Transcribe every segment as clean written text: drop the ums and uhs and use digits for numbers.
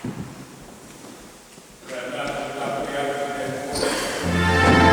O le a tatou tapuai atu i le Atua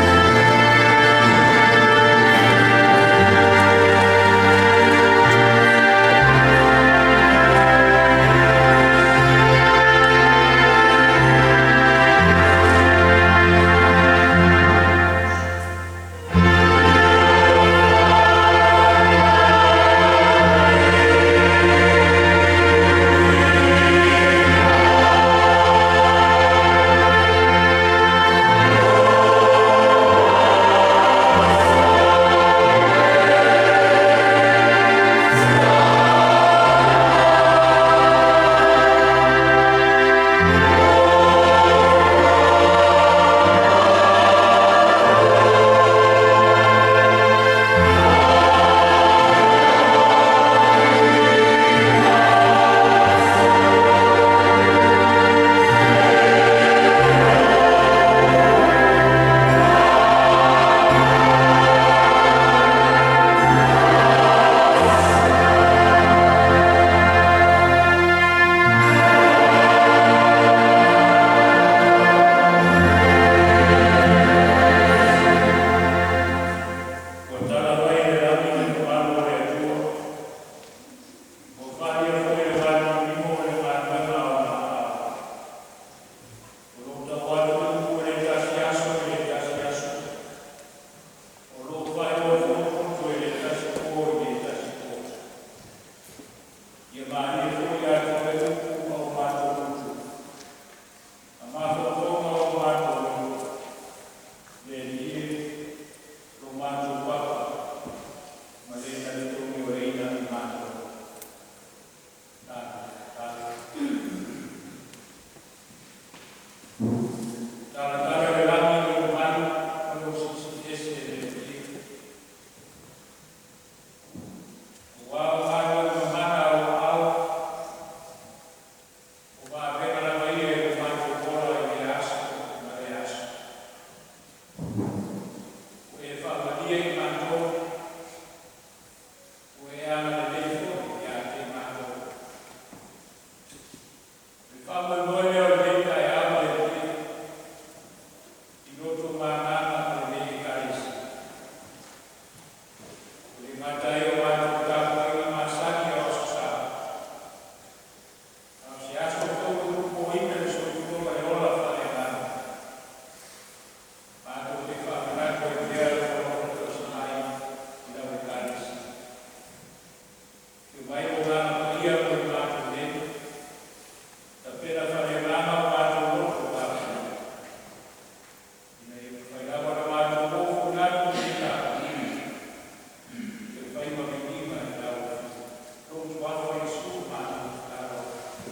Ua tala mai le lagi i le mamalu o le Atua, ua faaalia foi e le vanimonimo le galuega a ona aao. O lo o tau atu le upu i le tasi aso i le tasi aso, o lo o faailoa foi poto i le tasi po i le tasi po. Ia malie foi ia te oe upu a o matou gutu, ma mafaufauga o matou loto, le Alii e, lo matou Papa, ma le talitogioleina i matou. Talatala le lagi i lou mamalu ma lou silisili ese e le Alii e. Aua o galuega mamana a ou aao, o vavega lava ia i lo matou ola i lea aso ma lea aso. Ua e faamalie i matou, ua e agalelei foi ia te matou. O le faamoemoe lea o lenei taeao le Alii e, i loto managa ma lenei Ekalesia. E le gata ai o matou tapuaiga masani o Aso Sa, a o se aso foi ua tupoina le soifua ma le ola faaleagaga. Matou te faamanatu ai pea lou alofa tausi mai i lau Ekalesia. Afio mai lou Agaga Paia mo i matou nei, tapena faaleagaga o matou loto tapuai, ina ia mafai lava ona matou ofoina atu i lenei taeao e fai ma viiga i lau afio. Lou Suafa Iesu matou tatalo atu.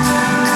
Amen.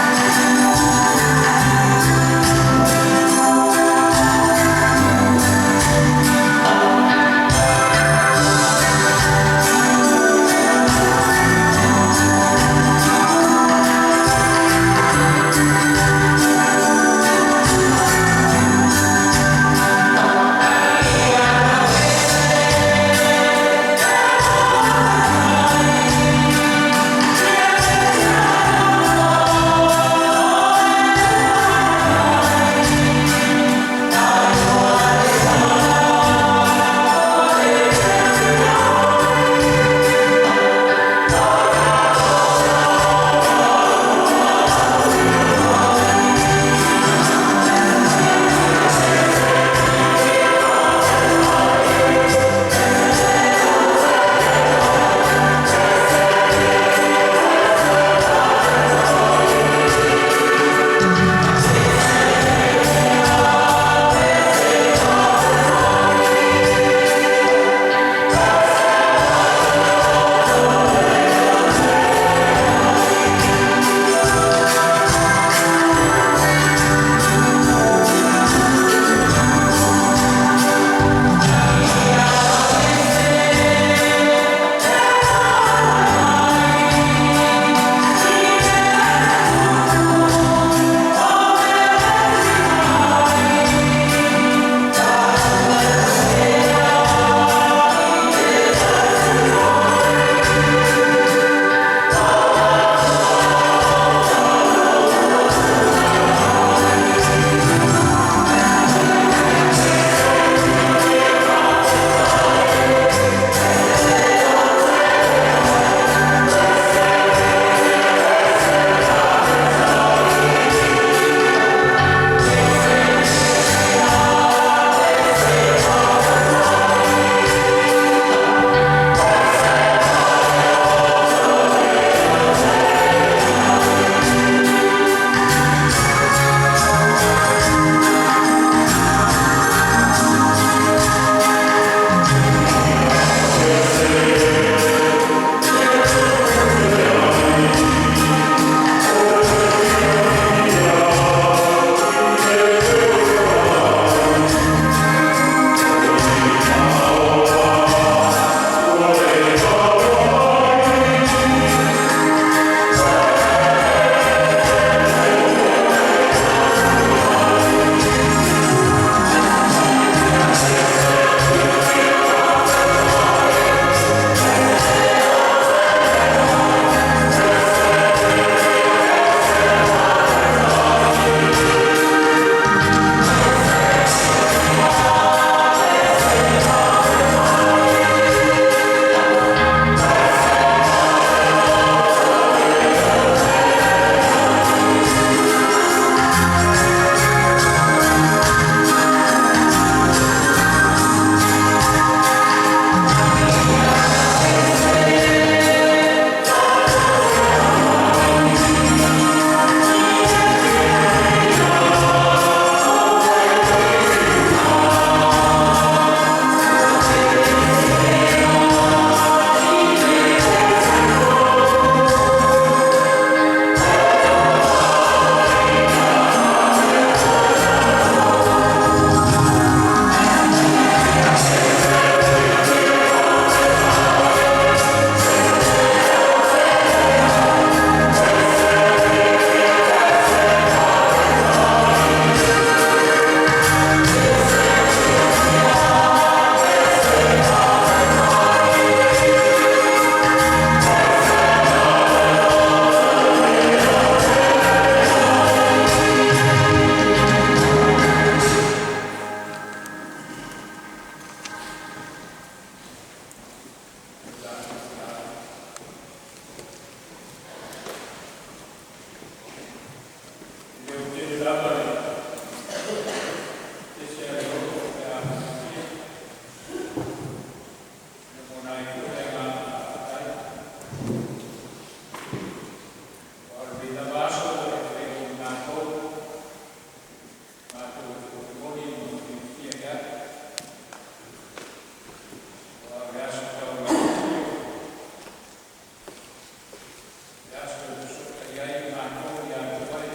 Matou ia te oe,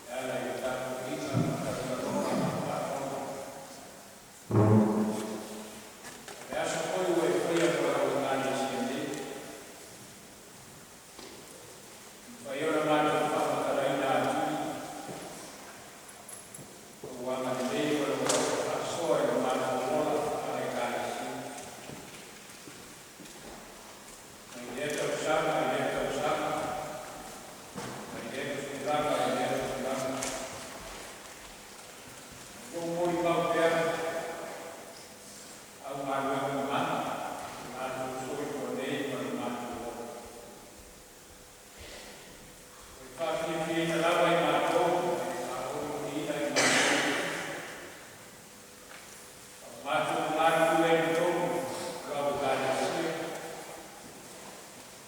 e ala i le tapuaiga ma talotaloga ma faalogo. O le aso foi ua e faia mo lau Ekalesia nei, e mafai ona matou faamatalaina atili lou agalelei ma lou alofa faasoa i lo matou ola faale-Ekalesia. Mai lea tausaga i lea tausaga, mai lea tupulaga i lea tupulaga. O lou molimau pea au galuega mamana i matou soifua nei ma lo matou ola. O le faafiafiaina lava i matou, e faaolioliina i matou. O matou galulue ai i totonu o lau Ekalesia,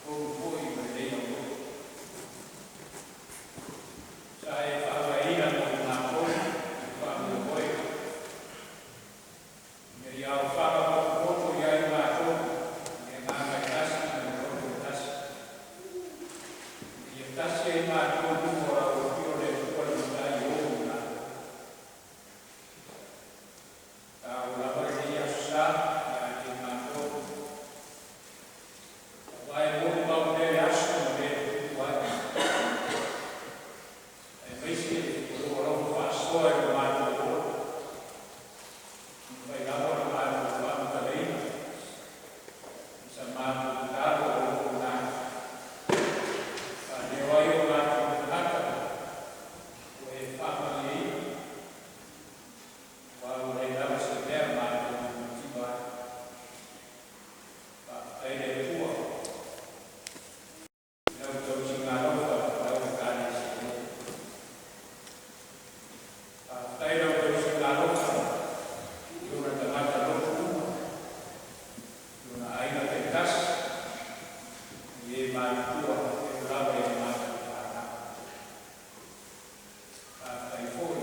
totonu foi o lenei aulotu. Sa e faavaeina mo i matou i le faamoemoe, ina ia aofaga potopoto i ai matou i le agaga e tasi ma le loto e tasi. Ina ia tasi ai matou i luma o lau afio le Atua le Matai e ou i lalo. Taua lava lenei aso sa ia te matou. Aua e molimau pea le aso na mea e tutupu ai. Aemaise o lou alofa faasoa i lo matou ola. E mafai lava ona matou faamatalaina i sa matou tatalo o lo o na. Faaleo ai o matou tagata ua e faamalieina. Aua ua leai lava se mea matou te mativa ai. Faafetai le Atua i lau tausiga alofa i lau Ekalesia nei. Faafetai lau tausiga alofa i ona tagata lotu uma, i ona aiga taitasi, i e matutua e oo lava i a matou fanau. Faafetai foi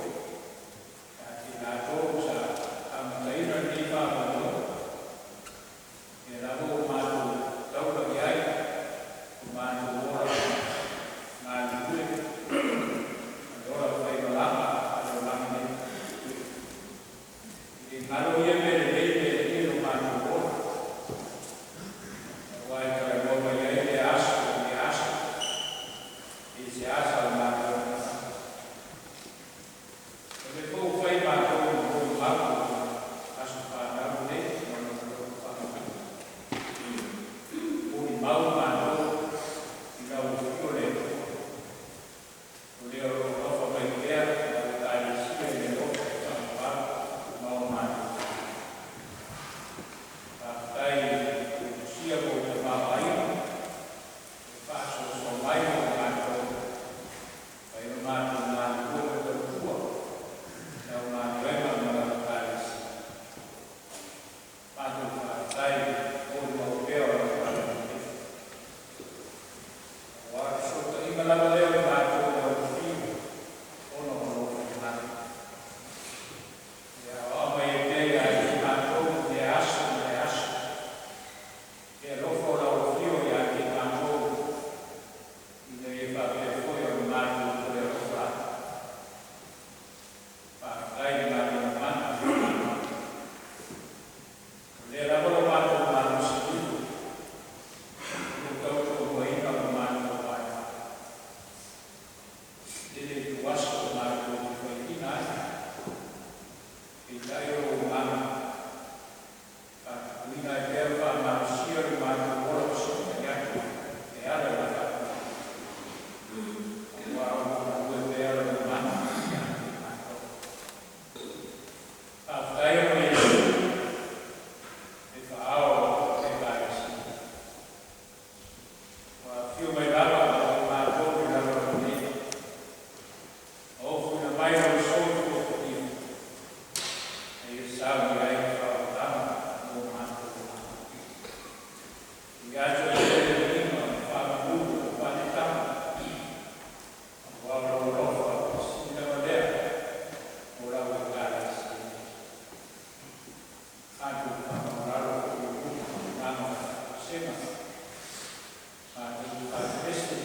ia te i latou sa amataina lenei faamoemoe, ia lava ua matou taula i ai, o matou ola galulue, ma le ola faimalaga a le olaga nei. E le galo ia mea lelei mea lelei o matou ola. Aua e talanoa mai ai lea aso i lea aso, i se asa o matou. O le foi ua fai matou i molimau aso fanau nei, ma lona loto faamagalo. Molimau matou i lau afio le Atua. O lea o lo o alofa mai pea lau Ekalesia i le alofa e faamagalo ma o matou. Faafetai i tusia mo tamaoaiga, e faasoasoa mai mo matou, mai o matou galulue ma tautua, lau galuega ma lau Ekalesia. Matou faafetai molimau pea o lau agalelei. Aua o le fesootaiga lava lea o matou ma lau afio, ona o lou finagalo. Ia aoao mai ai pea ia te matou i lea aso ma lea aso. Le alofa o lau afio ia te matou, ina ia faapea foi ona matou toe alofa atu. Faafetai le galuega mana. O lea lava lo matou malosi i lo tautoaluaina o lo matou vaivai. Tele ituaso o matou faiina ai. Peitai o lou agaga, faatupuina ai pea le faamalosia o le matou ola fesootai atu e ala i le faatupu. Aua o lo o galue pea lona mana ia te matou. Faafetai ona Iesu e faaao o le Ekalesia. Ua afio mai lava o matou i lalolagi nei. Ma ofuina mai lou soifua paia. E ia sauni ai le faaolataga mo matou ola. Ia atu ai pea le viiga ma le faamanu ma le faaletaga. Aua o lou alofa sili lava lea mo lau Ekalesia. Matou faamaualalo foi i luma agaga o le faatoesega. Matou te faatoese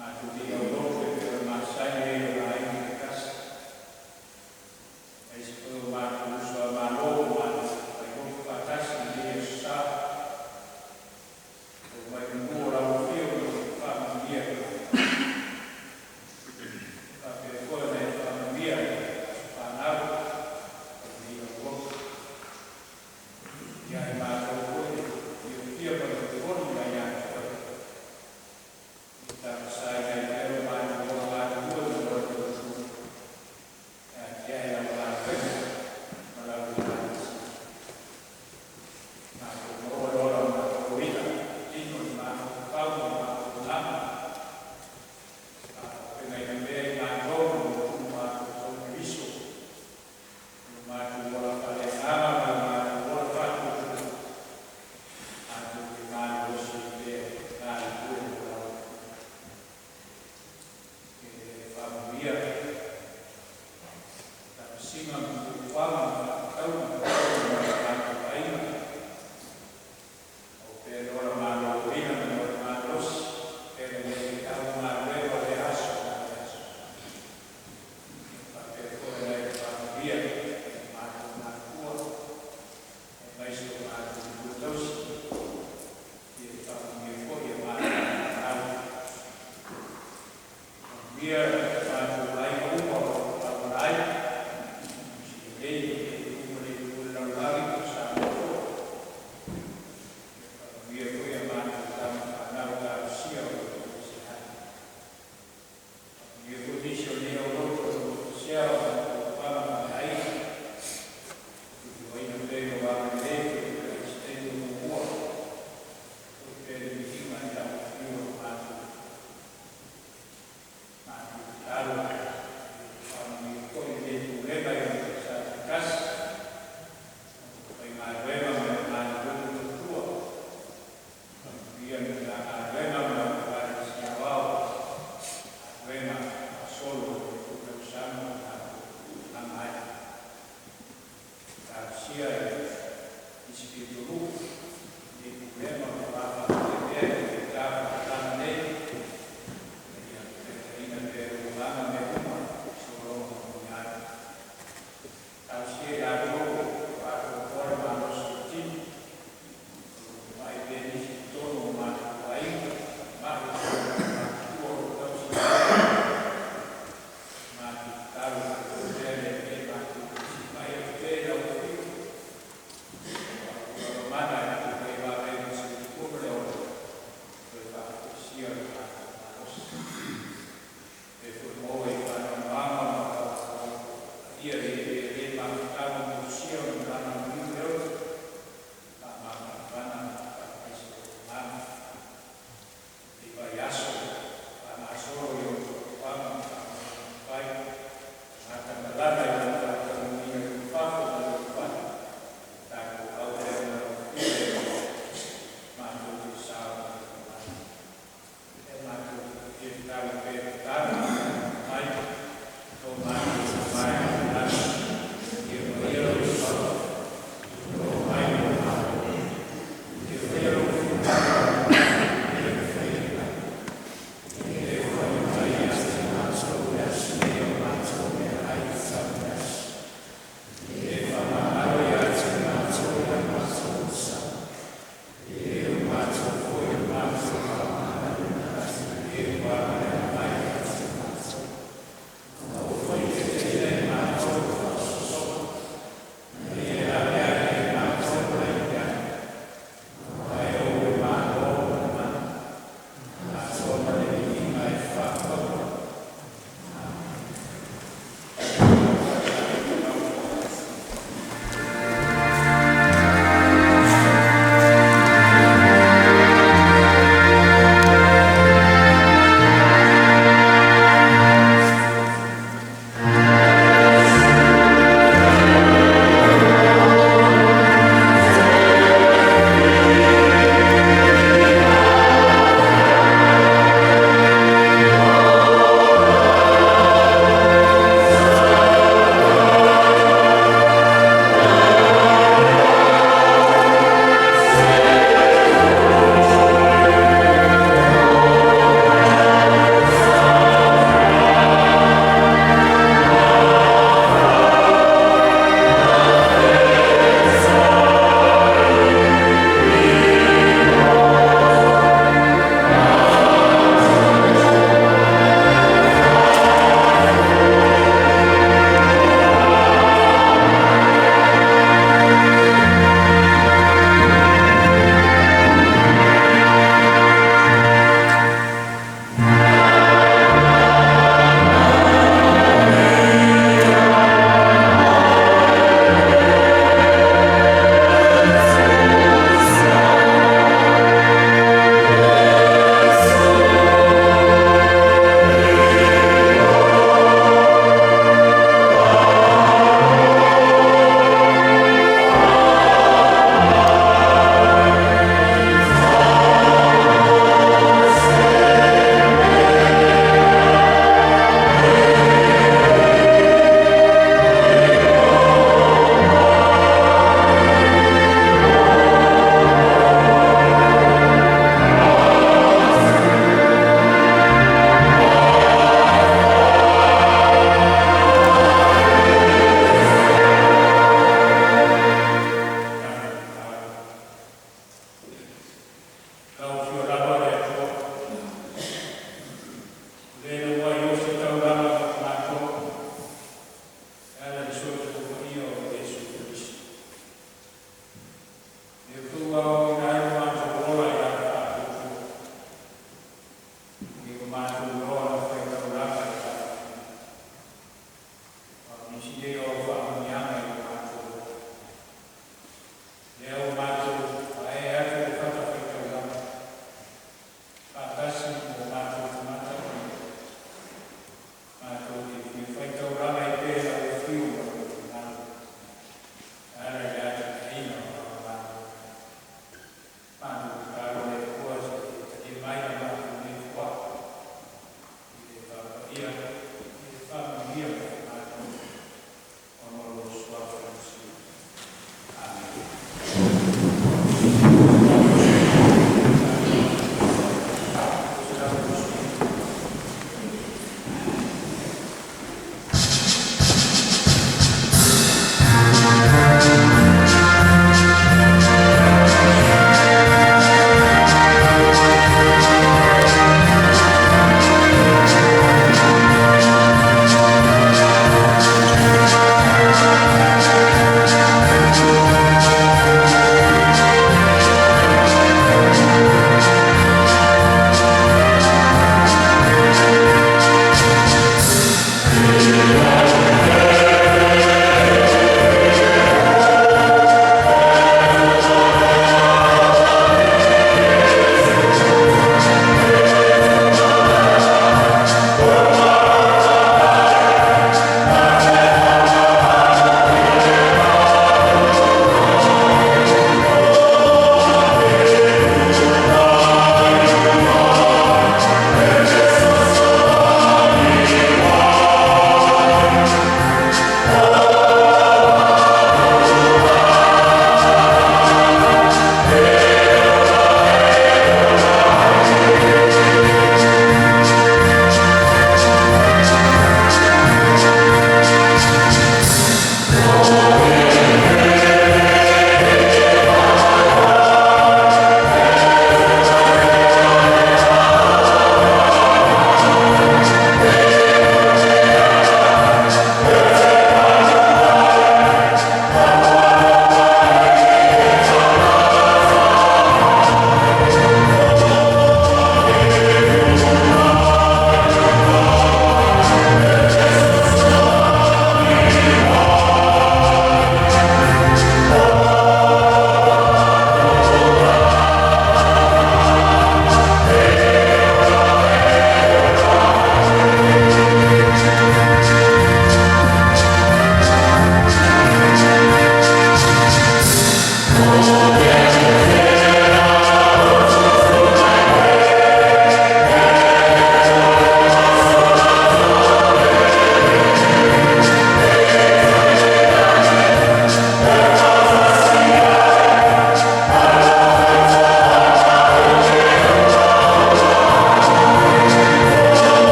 Matou te aulotu e pei ona masani ai o aiga e tasi. Aemaise foi o matou uso a Malo ua matou fai faatasi i lenei aso sa. O mai manu o lau afio ma faamanuia i matou. Faapea foi ona e faamanuia i aso fanau o lenei aulotu. Ia i matou foi le fiafia ma le momoli ia te oe. E tausasaina ai pea lo matou ola galulue ma lau tautua. E atiae lau galuega ma lau Ekalesia. Matou maua le ola o matou ina, tino i mafaufau ma matou agaga. Faaauupegaina pea i matou ma lo matou tau Keriso. Lo matou ola faaleagaga ma lo matou ola faatuatua. Matou te malolosi ai pea galulue mo lau E faamanuia tausiga ma fuafuaga ma faatauga ma matou aiga. O pea le ola maloloina ma le ola malosi. Pea le tau galuega o le aso ma le aso. Faapea foi ona e faamanuia matou matua. Aemaise o matou matua tausi. Ia faamanuia foi ia matou fanau. Faamanuia matou aiga uma o lo o alaala ai. Silelei uma le itu o le lalolagi po o Samoa foi. Faamanuia foi ia matou tama fanau talosia o lo o ai. Faamanuia foi nisi o lenei aulotu o lo o toesea o matou fama ma aiga. Tuuina pea i lou agalelei foi le Peresetene muamua. Foi pea le viiga i lau afio o matou tatalo. Matou iloa ona faitaulaga i tatou. A o nisi nei o au faamanuiaga i lo matou loto. Lea ua matou vae atu i le fatafaitaulaga, faatasi ma o matou tagata paia, matou te fia faitaulaga ai pea i lau afio ma lou finagalo, e ala i le atinaeina o lau Malo. Matou tatalo le Atua se i e talia mai la matou nei foai i le vaapaia i le faamanuia mai ia matou ona o lou Suafa Iesu. Amene.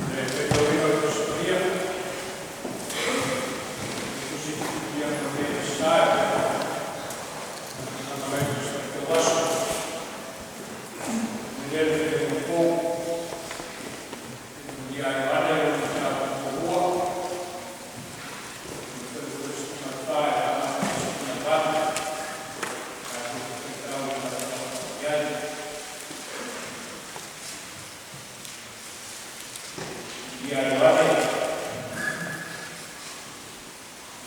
Le faitauina o le Tusi Paia, le Tusi Filipiana o lenei Aso Sa e amata ai le Tusi Faitau Aso, i le Fetalaiga fou, ia Ioane o le mataupu muamua, le 14 e amata mai le 18, tatou te faitau faatatau i ai. Ia Ioane,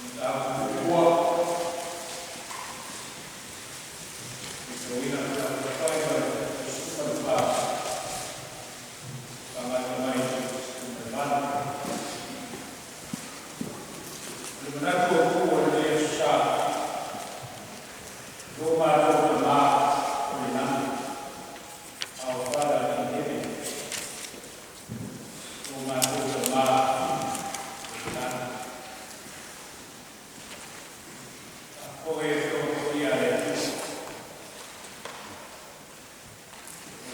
mataupu muamua, faitauina le mataupu 4 ma le 14, amata mai le 18. O le manatu autu o lenei Aso Sa, lo matou Tamā o le lagi.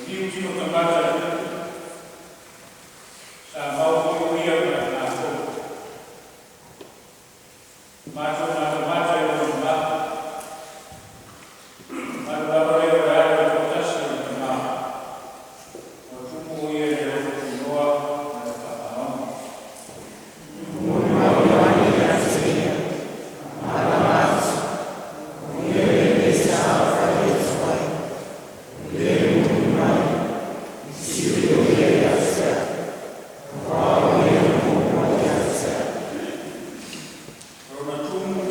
Liu tino tagata i upu, sa mau foi o ia ma le matou. Matou matamata i lona ma, malu lava lea o le Alo e toatasi o le Tamā, ua tumu o ia i le alofa tunoa ma le faamaoni. Momoli ia te Ia, maalama atu, o Ia lenei sa aofai atu ai, o le mulimuli mai, e sili o Ia ia te a'u, auā o Ia na muamua ia te a'u. O lona tumu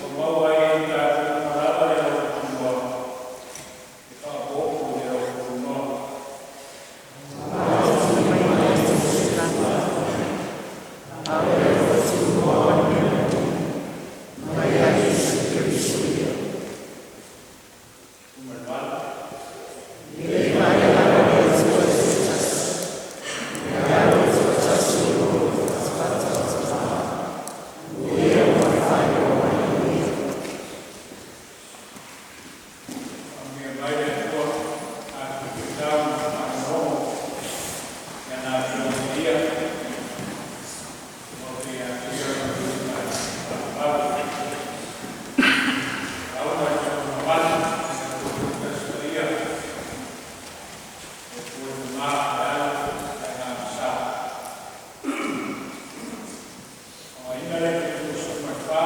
ua maua ai e i tatou uma lava le alofa tunoa, e faaopoopo i le alofa tunoa. Mai ia te lava, a o le alofa tunoa o le mea moni, mai ia Iesu Keriso ia. 18. E le vaai lava le Atua i se tasi, o le Alo e toatasi o lo o patapata i le Tamā, o Ia ua faailoa mai e Ia. Faamanuia mai le Atua tatou faitau ma faalogologo i ana Afioga Paia o ia te ia le faavavau. Lauga i tauga mamalu i le Atua Tasi Paia, le Atua le Tamā, le Alo ma le Agaga Sa. Faaaogaina le 74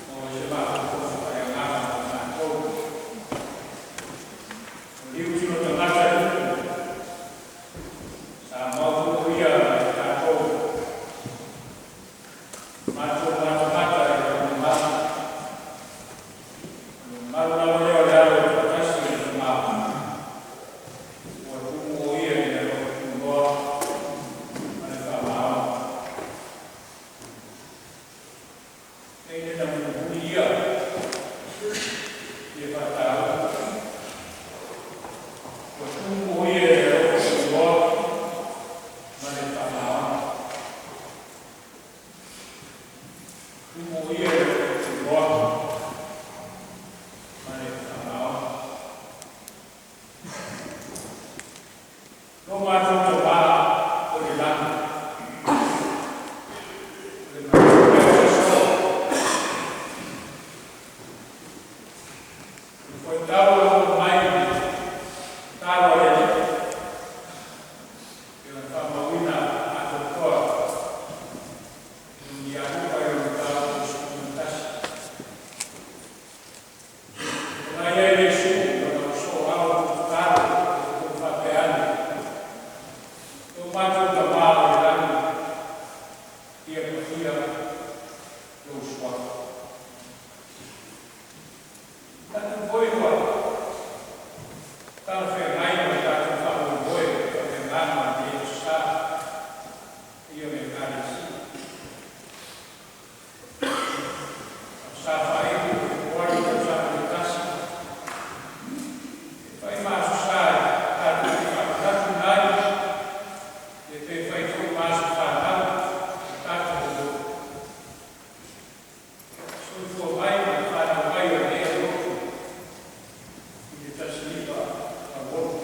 mo se mafaufauga faaleagaga mo tatou. O liu tino tagata i upu, sa mau foi o ia ma i tatou. Matou matamata i lona mamalu. O le mamalu lava lea o le Alo e toatasi o le Tamā, ua tumu o ia i le alofa tunoa ma le faamaoni. Nei le na mulimuli ia, ia faataua. Ua tumu o ia i le alofa tunoa ma le faamaoni. Tumu o ia i le alofa tunoa ma le faamaoni. Lo matou Tamā o i le lagi, o le matou lea o aso. O le foitau o lo o mai talo a le Alii, e ona faamauina atoatoa i ia Luka i lona mataupu 11. Ona ia Iesu, lona uso ao tutalo, o faapea ane, lo matou Tamā o i le lagi, ia paia lou suafa. Tatou foi ua talafeagai ma le tatou faamoemoe faaleagaga o lenei aso sa, ia me Ekalesia. Sa faaiu o Fepuari tausaga le tasi, e fai ma aso sa e tatou te faamanatuina ai, e pe fai foi ma aso fanau, o tatou o soifua mai ma le fanau mai o lenei alotu i le 1960.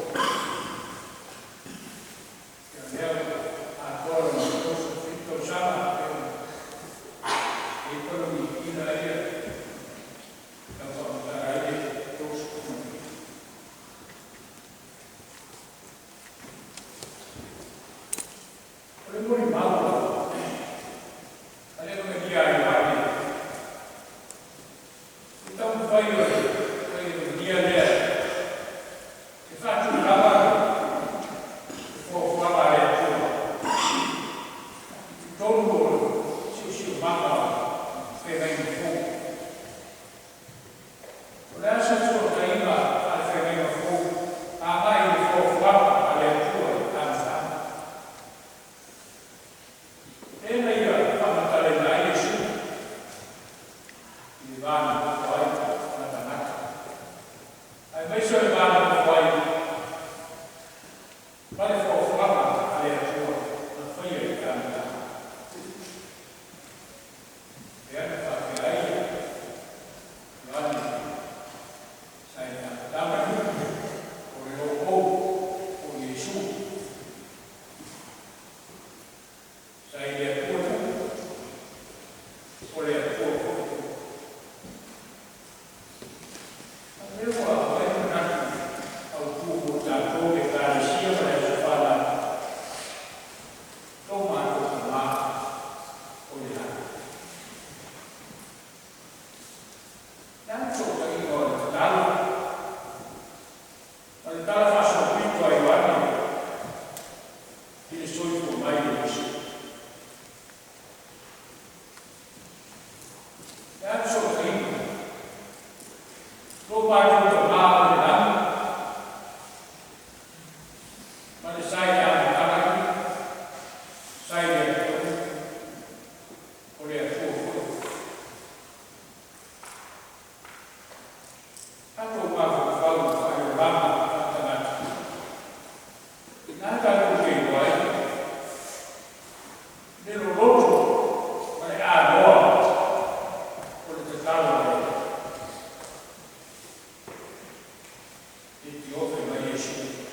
Iesu.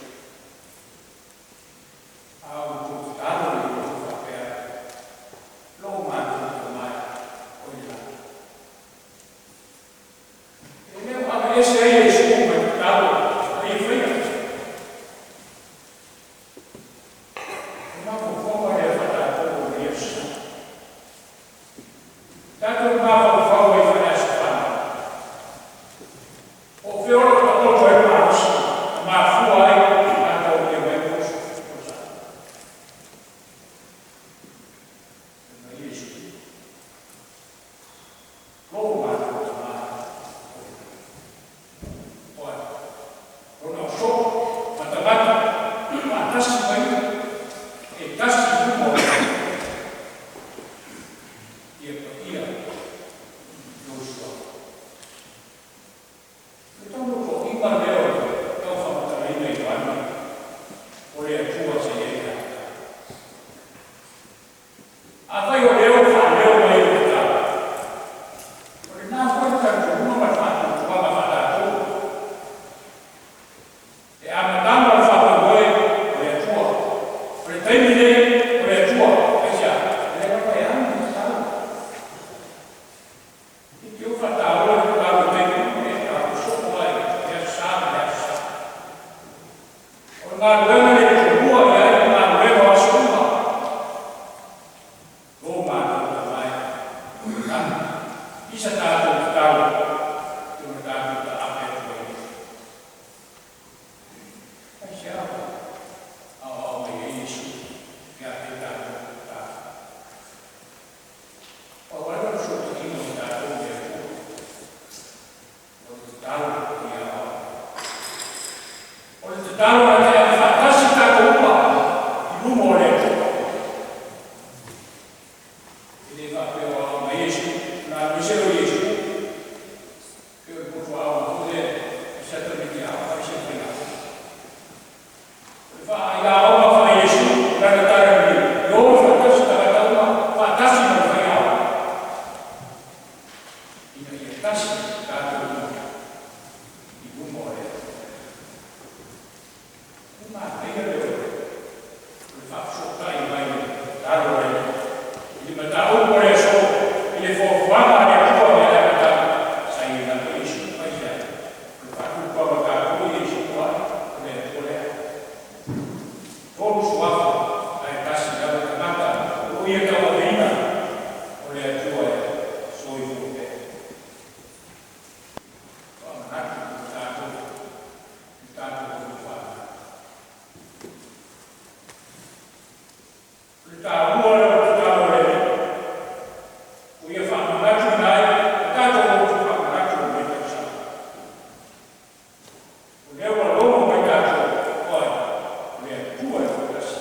A o outou tatalo i outou faapea, lo matou Tama e o i le lagi. E le o aveese ai Iesu mai tatalo na ia faia. O mafaufauga lea faatatou o lenei aso Sa. Tatou mafaufau ai faale-aso fanau. Po o fea o lo o taoto ai le malosi na mafua ai ona taulia mai 30 tausaga. Fai mai Iesu, lo matou Tama o i le lagi. Oe, lona osoo matamata faatasi mai e tasi i luma o le Atua. Ia paia lou suafa. O le taumotooiga lea o le tau faamatalaina e Ioane o le Atua sa i ai i le amataga. Afai o lea ua faaleo mai e le tatalo, o lena foi le talitonuga ma le faatuatuaga faa-tatou. Le amataga o le faamoemoe o le Atua. O le taimi lenei o le Atua. Aisea? O lea lava e agi le tatalo. I te i ua faataua le tatalo i taimi uma e taua soo ai le aso Sa ma le aso Sa. O le galuega le tomua i ai le galuega o aso uma. Lo matou Tama e o i le lagi. I sa tatou tatalo, e ona tatou taape atu ai. Aisea ua aoao mai ai Iesu ia te tatou tatalo? Pau lava le fesootaiga o tatou ma le Atua. O le tatalo ia aoao. O le tatalo na te ave faatasi tatou uma i luma o le Atua. E le faapea o aoao mai Iesu, na alu ese o Iesu. Pe o le poto aoga foi lea, e sa tamaiti aoga ai se faiaoga. O le faaiaoga faa-Iesu, lana tala lelei, e o faatasi tagata uma, faatasi ma le faiaoga. Ina ia tasi tatou uma i luma o le Atua. Le manaia lea o le faafesootai mai o le tatalo lea. I le mataupu o le aso, i le fuafuaga a le Atua mai le amataga, sa i ai lava Iesu aisea. O le faatuatuaga o tatou i Iesu ai, o le Atua lea. Tolu suafa, ae tasi lava tagata, o ia tauaveina, o le Atua e soifua pea. Faamanatu i tatou, i tatou lotofaamalo. O le taua lea o le tatalo a le Alii. O ia faamanatuina ai, o tatou loto faamanatu o lenei tausaga. O lea ua logo mai tatou, oe, o le Atua e faatasi.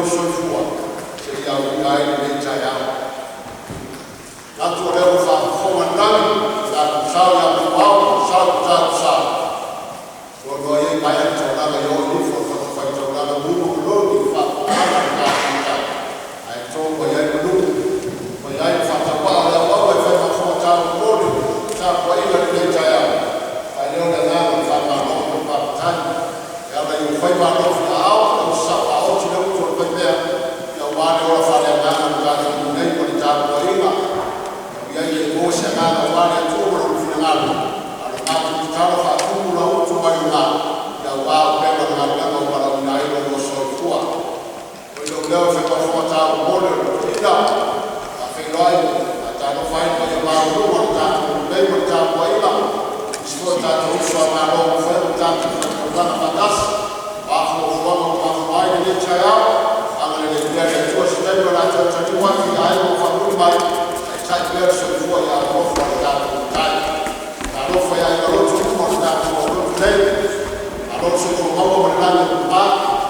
lou soifua seia aulia ai lenei taeao. Manatu o lea ua faafofoga le lagi i tatou sao ia Manuao, sao tatou sao, loa ia maea le taulaga e oo ifo i fatafaitaulaga ma loli le faafofogaaga a le tatou Matai, ae to mai ai manu fai ai le faatauvaa o le auauna e fai ma fofoga taumolimoli o le tapuaiga i lenei taeao. E faailoa le agaga o le faamalo ma le faafetai e ala i ou faiva alofi aao ua sasao faaoti le utu a le faimea aua le ola faaleagaga ua tatou i ai nei ma le tapuaiga. Ua i ai le maua se agaga aua le Atua ma lona finagalo. A o le matou tatalo, faatumu lau utu mai luga aua upega o le galuega ua valaauina ai lo oulua soifua. Foi lou leo e fai ma fofoga taumolimoli o le toeaina, e faafeiloai ma faatalofa ai i le paia maualuga o le tatou nuu nei ma le tapuaiga, nisi foi o tatou uso a Malo ua mafai ona tatou fai taulaga faatasi. O a fuafuaga ua mafua ai lenei taeao, agalelei pea le Atua i se taimi o le a toe taliu atu i aiga ua faamuli mai, taitai pea le soifua ia alolofa o le tatou Matai. Talofa i aiga lotu uma o le tatou aulotu nei, malo le soifua maua ma le lagi e mama,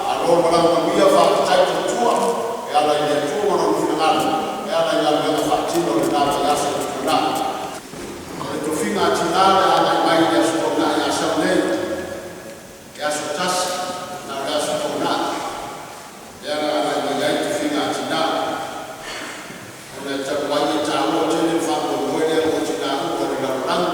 malo le malaga manuia, faafetai tautua e ala i le Atua ma Lona finagalo e ala i galuega faatino i lena vaiaso ua tuanai. O le tofiga a tinā o le a agai mai i le Aso Toonai ia sau nei, le aso tasi, na o le Aso Toonai lea o le a agai mai ai tofiga a tinā, ona e talu ai e taua tele le faamoemoe lea mo tinā uma o le lalolagi.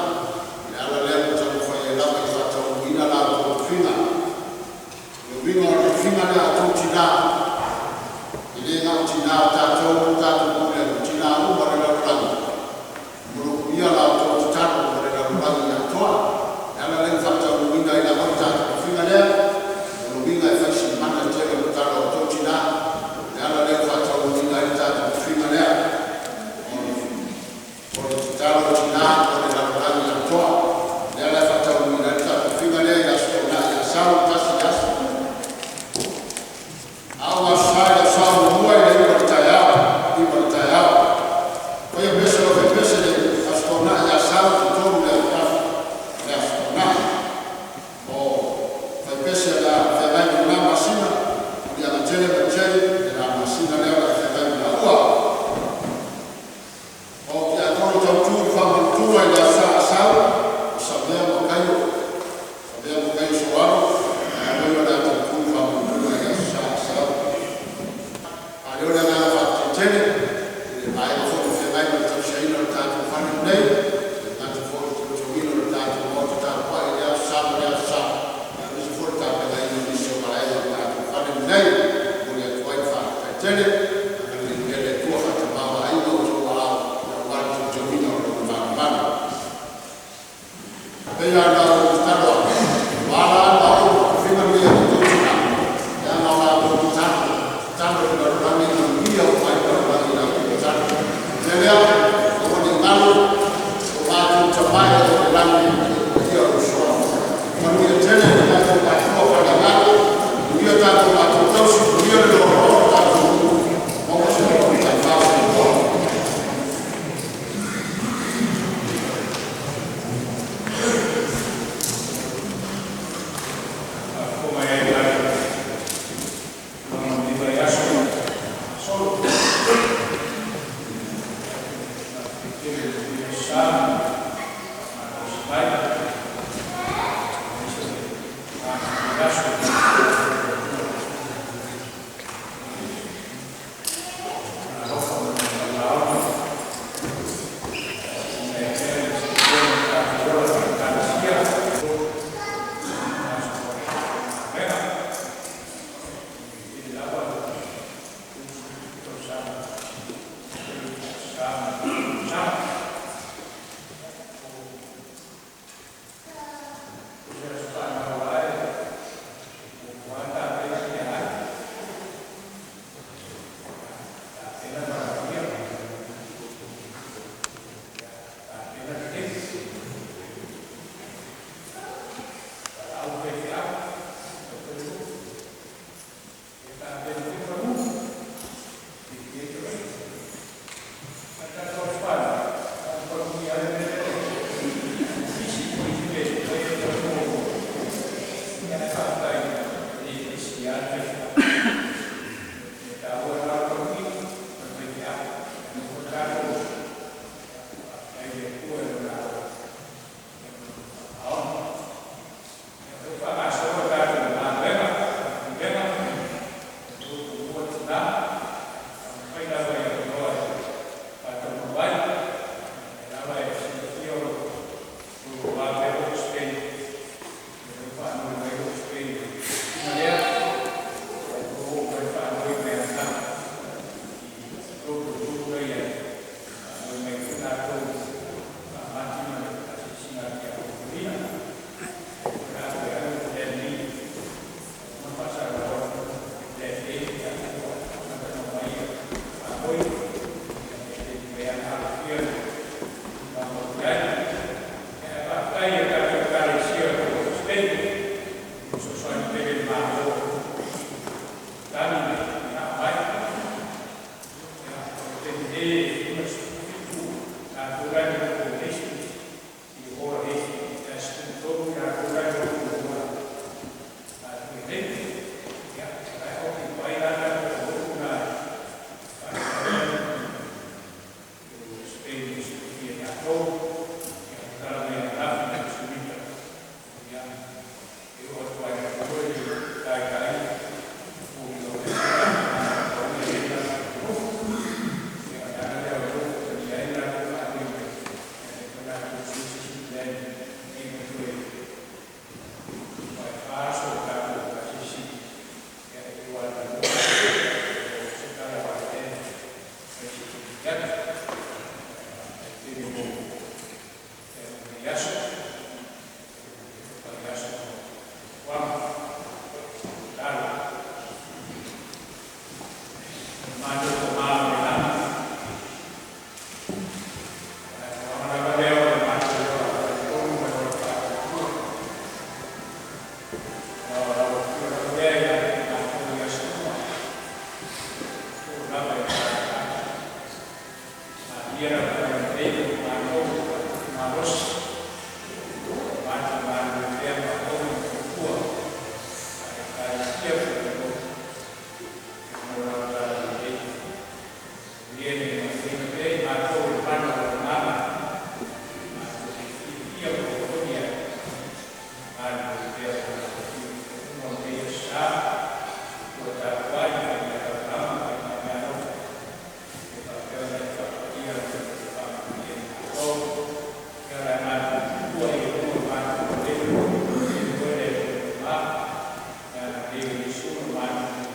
O le ala lea ua taumafai ai lava e faataunuuina la outou tofiga. O le uiga o le tofiga lea a outou tinā, e le na o tinā o tatou ua tatou pule, o tinā uma o le lalolagi, e manaomia la outou tatalo mo le lalolagi atoa. O le ala lea ua faataunuuina ai lava le tatou tofiga lea. O lona uiga e fai si mana tele o le tatalo a outou tinā. O le ala lea ua faataunuuina ai le tatou tofiga lea, o le tatalo a tinā mo le lalolagi atoa. O lea la e faataunuuina ai le tatou tofiga lea i le Aso Toonai o le a sau, tasi le aso. A o Aso Sa i le Aso Sa muamua i le 9:00 i le taeao, 9:00 i le taeao. Faia pese o le fai pese i le Aso Toonai Asau i le 3:00 i le afiafi o le Aso Toonai. O fai pese o le a feagai ma lena masina, Muliagatele ma Jerry, le la masina lea o le a feagai ma la'ua. O Tiakono tautu i le faamanutuga i le Aso Sa Asau, o Savea ma Kaio, Savea ma Kaio Soalo o le a tautu i le faamanutuga i le Aso Sa Asau. Faailoa le agaga faafetai tele i le vaega foi o feagai ma le tausiaina o le tatou fale lenei, e le gata foi o le tautogiina o le tatou maota tapuai i lea Aso Sa ma lea Aso Sa, aemaise foi le tapenaina o nisi o vaega o le tatou fale lenei. E momoli atu ai le faafetai tele. Agalelei pea le Atua faatamāvaaiga o outou aao aua le tautogiina o Lona manumanu. E pei lava ona ou tatalo atu, ua ala ona oo le tofiga lenei a outou tinā, leaga o la outou tatalo, tatalo i le lalolagi e manuia uma ai le lalolagi i la outou tatalo. O le mea lea, aua ne i galo, lo matou Tama e i le lagi, ia paia lou suafa. Manuia tele le tatou tapuai faaleagaga, manuia tatou matua tausi, manuia le loaloa o le tatou nuu, maua se loto mataifa. Soifua. Faafofoga mai ai tatou tulaga o lenei vaiaso ua sosolo. Faafetai tele i lenei aso Sa ma le malosī mai, aemaise o le vaiaso i Lona alofa ma Lona valaauina e faatino ai pea le soifua ma lo tatou ola faale-Ekalesia. Aso faigaluega tele lava tausaga sa ma tausaga. O se aso fanau lava e muamua lava tapena meaai, tapena manaomia, tapena lelei, valaau le faifeau, tautua le nuu, tapena foi panu, fiafia ai tamaiti. A o le tatou aso fanau, na ona panuia lava le mea lea e pisi foi i isi mea e fai ai le aso muamua, ae faafetai e le pisia lava le faifeau. Mai.